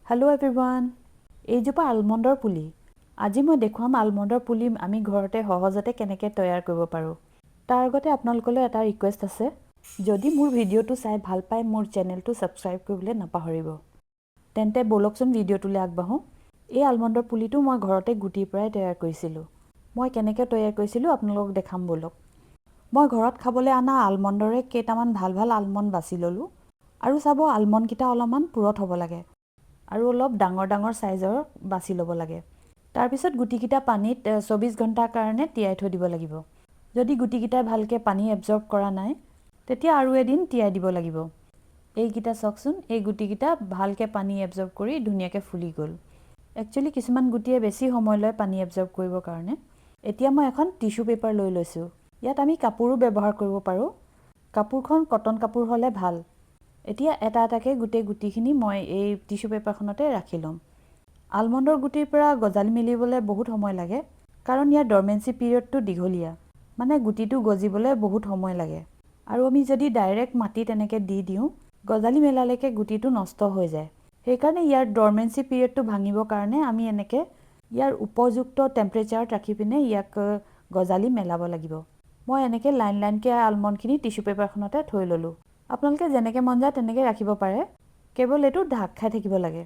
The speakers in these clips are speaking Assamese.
হেল্ল' এভৰিৱান, এইজোপা আলমণ্ডৰ পুলি। আজি মই দেখুৱাম আলমণ্ডৰ পুলি আমি ঘৰতে সহজতে কেনেকৈ তৈয়াৰ কৰিব পাৰোঁ। তাৰ আগতে আপোনালোকলৈ এটা ৰিকুৱেষ্ট আছে, যদি মোৰ ভিডিঅ'টো চাই ভাল পায়, মোৰ চেনেলটো ছাবস্ক্ৰাইব কৰিবলৈ নাপাহৰিব। তেন্তে ব'লকচোন, ভিডিঅ'টোলৈ আগবাঢ়োঁ। এই আলমণ্ডৰ পুলিটো মই ঘৰতে গুটিৰ পৰাই তৈয়াৰ কৰিছিলোঁ। মই কেনেকৈ তৈয়াৰ কৰিছিলোঁ, আপোনালোকক দেখাম ব'লক। মই ঘৰত খাবলৈ অনা আলমণ্ডৰে কেইটামান ভাল ভাল আলমণ্ড বাছি ল'লোঁ। আৰু চাব, আলমণ্ডকেইটা অলপমান পুৰঠ হ'ব লাগে আৰু অলপ ডাঙৰ ডাঙৰ চাইজৰ বাছি ল'ব লাগে। তাৰপিছত গুটিকেইটা পানীত 24 ঘণ্টাৰ কাৰণে তিয়াই থৈ দিব লাগিব। যদি গুটিকেইটাই ভালকৈ পানী এবজৰ্ব কৰা নাই, তেতিয়া আৰু এদিন তিয়াই দিব লাগিব। এইকেইটা চাওকচোন, এই গুটিকেইটা ভালকৈ পানী এবজৰ্ব কৰি ধুনীয়াকৈ ফুলি গ'ল। একচুৱেলি কিছুমান গুটিয়ে বেছি সময় লয় পানী এবজৰ্ব কৰিবৰ কাৰণে। এতিয়া মই এখন টিচু পেপাৰ লৈ লৈছোঁ। ইয়াত আমি কাপোৰো ব্যৱহাৰ কৰিব পাৰোঁ। কাপোৰখন কটন কাপোৰ হ'লে ভাল। এতিয়া এটা এটাকৈ গোটেই গুটিখিনি মই এই টিচু পেপাৰখনতে ৰাখি ল'ম। আলমণ্ডৰ গুটিৰ পৰা গজালি মেলিবলৈ বহুত সময় লাগে, কাৰণ ইয়াৰ ডৰমেঞ্চি পিৰিয়ডটো দীঘলীয়া, মানে গুটিটো গজিবলৈ বহুত সময় লাগে। আৰু আমি যদি ডাইৰেক্ট মাটিত এনেকৈ দি দিওঁ, গজালি মেলালৈকে গুটিটো নষ্ট হৈ যায়। সেইকাৰণে ইয়াৰ ডৰমেঞ্চি পিৰিয়ডটো ভাঙিবৰ কাৰণে আমি এনেকৈ ইয়াৰ উপযুক্ত টেম্পাৰেচাৰত ৰাখি পিনে ইয়াক গজালি মেলাব লাগিব। মই এনেকৈ লাইন লাইনকৈ আলমণ্ডখিনি টিচু পেপাৰখনতে থৈ ল'লোঁ। আপোনালোকে যেনেকৈ মন যায় তেনেকৈ ৰাখিব পাৰে, কেৱল এইটো ঢাক খাই থাকিব লাগে।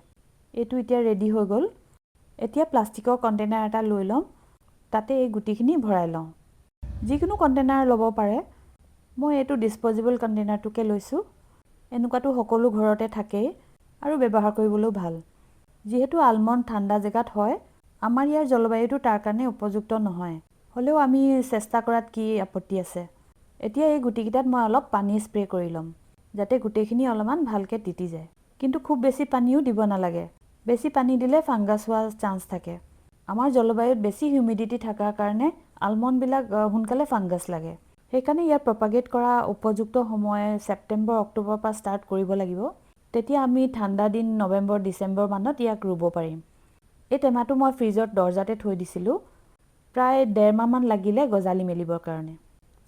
এইটো এতিয়া ৰেডি হৈ গ'ল। এতিয়া প্লাষ্টিকৰ কণ্টেইনাৰ এটা লৈ ল'ম, তাতে এই গুটিখিনি ভৰাই লওঁ। যিকোনো কণ্টেইনাৰ ল'ব পাৰে। মই এইটো ডিছপ'জেবল কণ্টেইনাৰটোকে লৈছোঁ। এনেকুৱাটো সকলো ঘৰতে থাকেই আৰু ব্যৱহাৰ কৰিবলৈও ভাল। যিহেতু আলমণ্ড ঠাণ্ডা জেগাত হয়, আমাৰ ইয়াৰ জলবায়ুটো তাৰ কাৰণে উপযুক্ত নহয়। হ'লেও আমি চেষ্টা কৰাত কি আপত্তি আছে? এতিয়া এই গুটিকেইটাত মই অলপ পানী স্প্ৰে কৰি ল'ম, যাতে গোটেইখিনি অলপমান ভালকৈ তিতি যায়। কিন্তু খুব বেছি পানীও দিব নালাগে। বেছি পানী দিলে ফাংগাছ হোৱাৰ চান্স থাকে। আমাৰ জলবায়ুত বেছি হিউমিডিটি থকাৰ কাৰণে আলমণ্ডবিলাক সোনকালে ফাংগাছ লাগে। সেইকাৰণে ইয়াৰ প্ৰপাগেট কৰা উপযুক্ত সময় ছেপ্টেম্বৰ অক্টোবৰৰ পৰা ষ্টাৰ্ট কৰিব লাগিব। তেতিয়া আমি ঠাণ্ডা দিন নৱেম্বৰ ডিচেম্বৰ মানত ইয়াক ৰুব পাৰিম। এই টেমাটো মই ফ্ৰিজত দৰ্জাতে থৈ দিছিলোঁ। প্ৰায় ডেৰ মাহমান লাগিলে গজালি মেলিবৰ কাৰণে।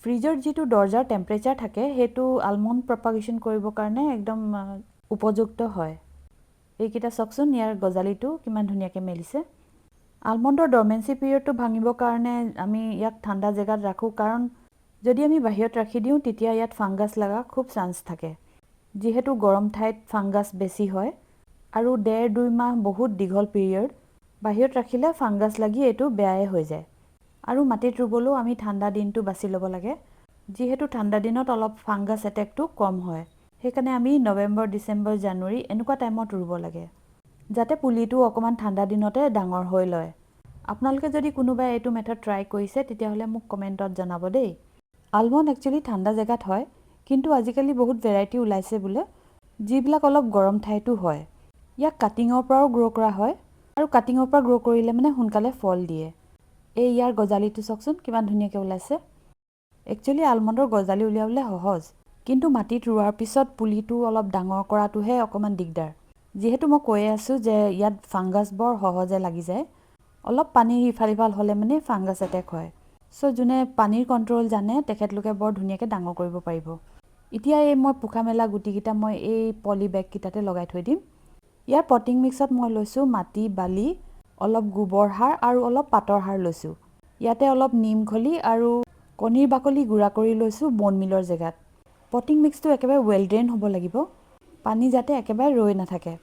ফ্ৰিজৰ যিটো দৰ্জাৰ টেম্পাৰেচাৰ থাকে, সেইটো আলমণ্ড প্ৰপাগেশ্যন কৰিবৰ কাৰণে একদম উপযুক্ত হয়। এইকেইটা চাওকচোন, ইয়াৰ গজালিটো কিমান ধুনীয়াকৈ মেলিছে। আলমণ্ডৰ ডৰমেঞ্চি পিৰিয়ডটো ভাঙিবৰ কাৰণে আমি ইয়াক ঠাণ্ডা জেগাত ৰাখোঁ, কাৰণ যদি আমি বাহিৰত ৰাখি দিওঁ, তেতিয়া ইয়াত ফাংগাছ লগা খুব চান্স থাকে। যিহেতু গৰম ঠাইত ফাংগাছ বেছি হয় আৰু 1.5-2 মাহ বহুত দীঘল পিৰিয়ড, বাহিৰত ৰাখিলে ফাংগাছ লাগি এইটো বেয়াই হৈ যায়। আৰু মাটিত ৰুবলৈও আমি ঠাণ্ডা দিনটো বাছি ল'ব লাগে, যিহেতু ঠাণ্ডা দিনত অলপ ফাংগাছ এটেকটো কম হয়। সেইকাৰণে আমি নৱেম্বৰ, ডিচেম্বৰ, জানুৱাৰী এনেকুৱা টাইমত ৰুব লাগে, যাতে পুলিটো অকণমান ঠাণ্ডা দিনতে ডাঙৰ হৈ লয়। আপোনালোকে যদি কোনোবাই এইটো মেথড ট্ৰাই কৰিছে, তেতিয়াহ'লে মোক কমেণ্টত জনাব দেই। আলমণ্ড একচুৱেলি ঠাণ্ডা জেগাত হয়, কিন্তু আজিকালি বহুত ভেৰাইটি ওলাইছে বোলে, যিবিলাক অলপ গৰম ঠাইতো হয়। ইয়াক কাটিঙৰ পৰাও গ্ৰ' কৰা হয় আৰু কাটিঙৰ পৰা গ্ৰ' কৰিলে মানে সোনকালে ফল দিয়ে। এই ইয়াৰ গজালিটো চাওকচোন, কিমান ধুনীয়াকৈ ওলাইছে। একচুৱেলি আলমণ্ডৰ গজালি উলিয়াবলৈ সহজ, কিন্তু মাটিত ৰোৱাৰ পিছত পুলিটো অলপ ডাঙৰ কৰাটোহে অকণমান দিগদাৰ। যিহেতু মই কৈয়ে আছোঁ যে ইয়াত ফাংগাছ বৰ সহজে লাগি যায়। অলপ পানী ইফাল সিফাল হ'লে মানে ফাংগাছ এটেক হয়। চ' যোনে পানীৰ কণ্ট্ৰল জানে, তেখেতলোকে বৰ ধুনীয়াকৈ ডাঙৰ কৰিব পাৰিব। এতিয়া এই মই পোখা মেলা গুটিকেইটা মই এই পলি বেগকেইটাতে লগাই থৈ দিম। ইয়াৰ পটিং মিক্সত মই লৈছোঁ মাটি, বালি, অলপ গোবৰ সাৰ আৰু অলপ পাতৰ সাৰ লৈছোঁ। ইয়াতে অলপ নিম খলি আৰু কণীৰ বাকলি গুড়া কৰি লৈছোঁ বন মিলৰ জেগাত। পটিং মিক্সটো একেবাৰে ৱেল ড্ৰেইন হ'ব লাগিব, পানী যাতে একেবাৰে ৰৈ নাথাকে।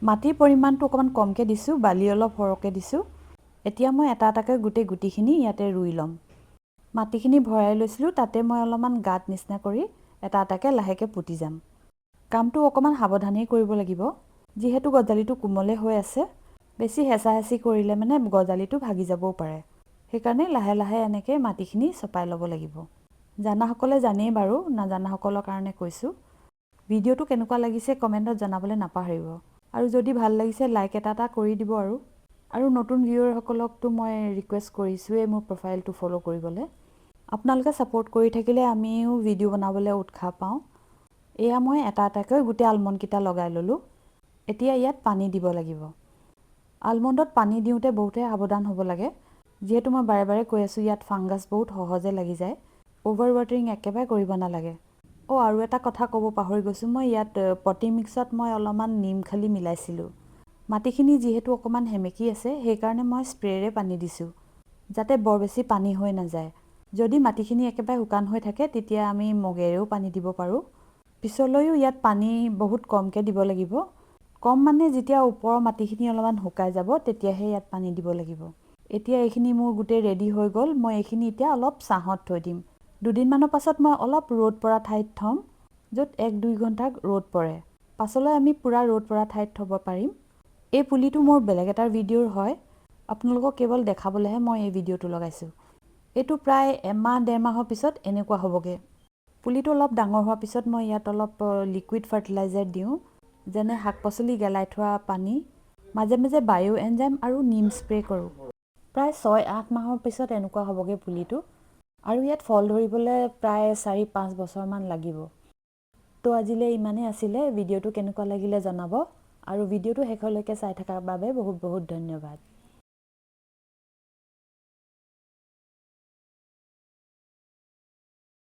মাটিৰ পৰিমাণটো অকণমান কমকৈ দিছোঁ, বালি অলপ সৰহকৈ দিছোঁ। এতিয়া মই এটা এটাকৈ গোটেই গুটিখিনি ইয়াতে ৰুই ল'ম। মাটিখিনি ভৰাই লৈছিলোঁ, তাতে মই অলপমান গাঁত নিচিনা কৰি এটা এটাকৈ লাহেকৈ পুতি যাম। কামটো অকণমান সাৱধানেই কৰিব লাগিব, যিহেতু গজালিটো কোমলে হৈ আছে। বেছি হেঁচা হেঁচি কৰিলে মানে গজালিটো ভাগি যাবও পাৰে। সেইকাৰণে লাহে লাহে এনেকৈ মাটিখিনি চপাই ল'ব লাগিব। জানাসকলে জানেই বাৰু, নাজানাসকলৰ কাৰণে কৈছোঁ। ভিডিঅ'টো কেনেকুৱা লাগিছে কমেণ্টত জনাবলৈ নাপাহৰিব আৰু যদি ভাল লাগিছে, লাইক এটা এটা কৰি দিব। আৰু নতুন ভিউৱাৰসকলকতো মই ৰিকুৱেষ্ট কৰিছোঁৱেই মোৰ প্ৰফাইলটো ফ'ল' কৰিবলৈ। আপোনালোকে ছাপোৰ্ট কৰি থাকিলে আমিও ভিডিঅ' বনাবলৈ উৎসাহ পাওঁ। এয়া মই এটা এটাকৈ গোটেই আলমণ্ডকেইটা লগাই ল'লোঁ। এতিয়া ইয়াত পানী দিব লাগিব। আলমণ্ডত পানী দিওঁতে বহুতে সাৱধান হ'ব লাগে। যিহেতু মই বাৰে বাৰে কৈ আছোঁ, ইয়াত ফাংগাছ বহুত সহজে লাগি যায়। অ'ভাৰ ৱাটাৰিং একেবাৰে কৰিব নালাগে। অঁ, আৰু এটা কথা ক'ব পাহৰি গৈছোঁ মই। ইয়াত পটিং মিক্সত মই অলপমান নিম খলি মিলাইছিলোঁ। মাটিখিনি যিহেতু অকণমান সেমেকি আছে, সেইকাৰণে মই স্প্ৰেৰে পানী দিছোঁ, যাতে বৰ বেছি পানী হৈ নাযায়। যদি মাটিখিনি একেবাৰে শুকান হৈ থাকে, তেতিয়া আমি মগেৰেও পানী দিব পাৰোঁ। পিছলৈও ইয়াত পানী বহুত কমকৈ দিব লাগিব। কম মানে যেতিয়া ওপৰৰ মাটিখিনি অলপমান শুকাই যাব, তেতিয়াহে ইয়াত পানী দিব লাগিব। এতিয়া এইখিনি মোৰ গোটেই ৰেডি হৈ গ'ল। মই এইখিনি এতিয়া অলপ ছাঁহত থৈ দিম। দুদিনমানৰ পাছত মই অলপ ৰ'দ পৰা ঠাইত থ'ম, য'ত 1-2 ঘণ্টা ৰ'দ পৰে। পাছলৈ আমি পূৰা ৰ'দ পৰা ঠাইত থ'ব পাৰিম। এই পুলিটো মোৰ বেলেগ এটা ভিডিঅ'ৰ হয়। আপোনালোকক কেৱল দেখাবলৈহে মই এই ভিডিঅ'টো লগাইছোঁ। এইটো প্ৰায় এমাহ ডেৰ মাহৰ পিছত এনেকুৱা হ'বগৈ। পুলিটো অলপ ডাঙৰ হোৱাৰ পিছত মই ইয়াত অলপ লিকুইড ফাৰ্টিলাইজাৰ দিওঁ, যেনে শাক পাচলি গেলাই থোৱা পানী, মাজে মাজে বায়' এনজাইম আৰু নিম স্প্ৰে' কৰোঁ। প্ৰায় 6-8 মাহৰ পিছত এনেকুৱা হ'বগৈ পুলিটো আৰু ইয়াত ফল ধৰিবলৈ প্ৰায় 4-5 বছৰমান লাগিব। তো আজিলৈ ইমানেই আছিলে। ভিডিঅ'টো কেনেকুৱা লাগিলে জনাব আৰু ভিডিঅ'টো শেষলৈকে চাই থকাৰ বাবে বহুত বহুত ধন্যবাদ।